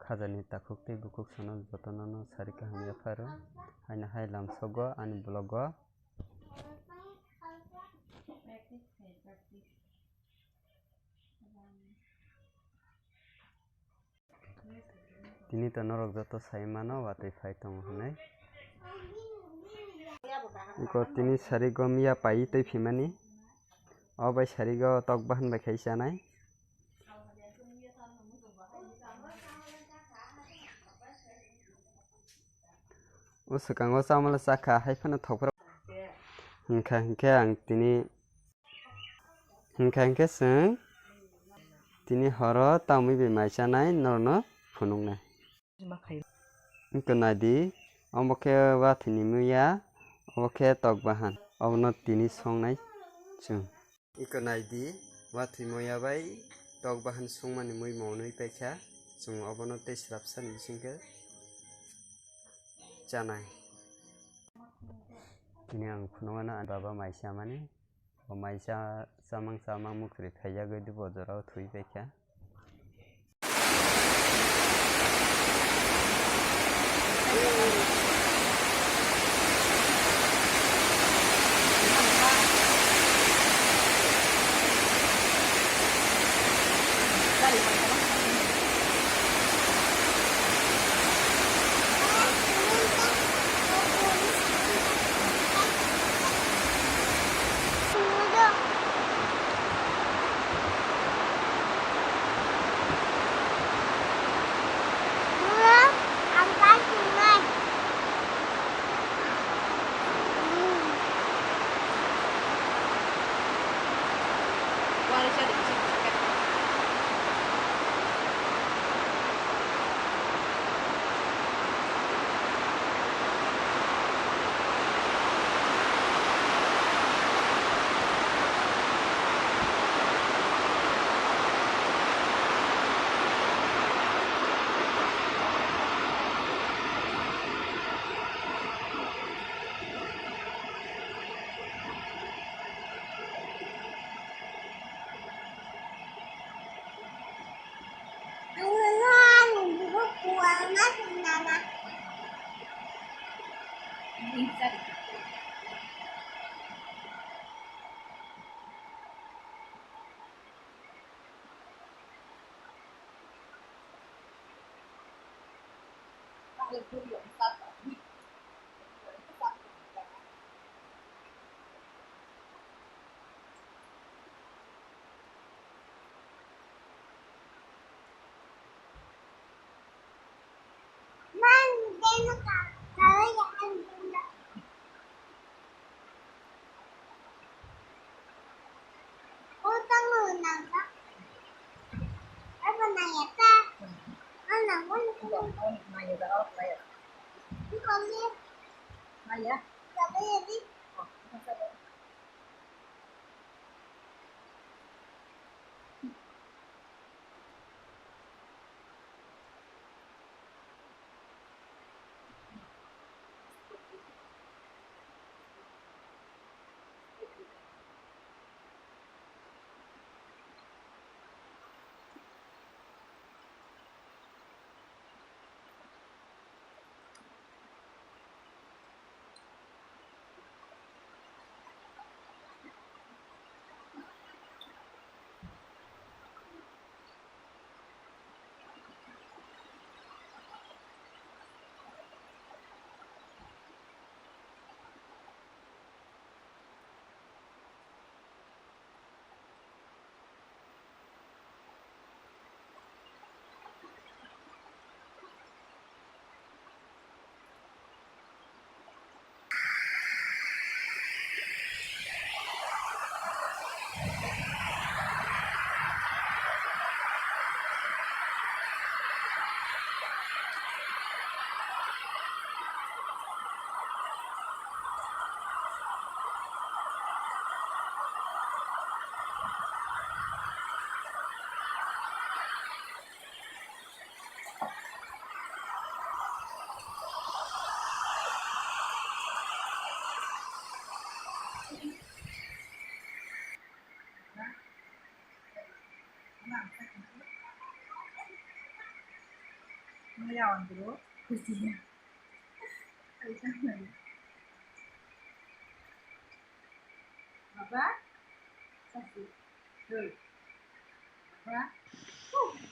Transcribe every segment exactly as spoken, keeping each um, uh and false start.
Hajani takhuk tei bukhuk sono jotono no sari kaham yapharo. Haino hai lamsogo ani vlog o. Tini to norok joto sai mano watwi phai tongo hwnwi. Iko tini sari gom ya pai twi phimani. O bai sarigo tok bahan bai khai chanai. O swkango chamala chakha, hai phano thokphra. Hinkha hinkhe ang tini, hinkha hinkhe chwng tini horo tamwi bai mai chanai norokno phunuknai. Wngkha naidi, omo khe wathwini muya, obo khe tok bahan, obono tini songnai chwng. Iko naidi, wathwi muya bai tok bahan songmani mui monwi paikha, chwng obono tei swrapsani bisingkhe chanai. Tini ang phunukgano ani baba mai chamani, o mai cha-, chamang chamang mukhri khaijagwi bo jorao thwi paikha.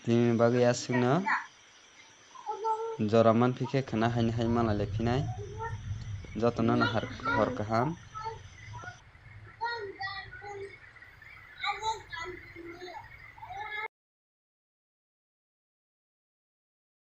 Tini bagwi aswkno jora manphi khe khwna haini hai mala lephinai. Jotono no har-, hor kaham.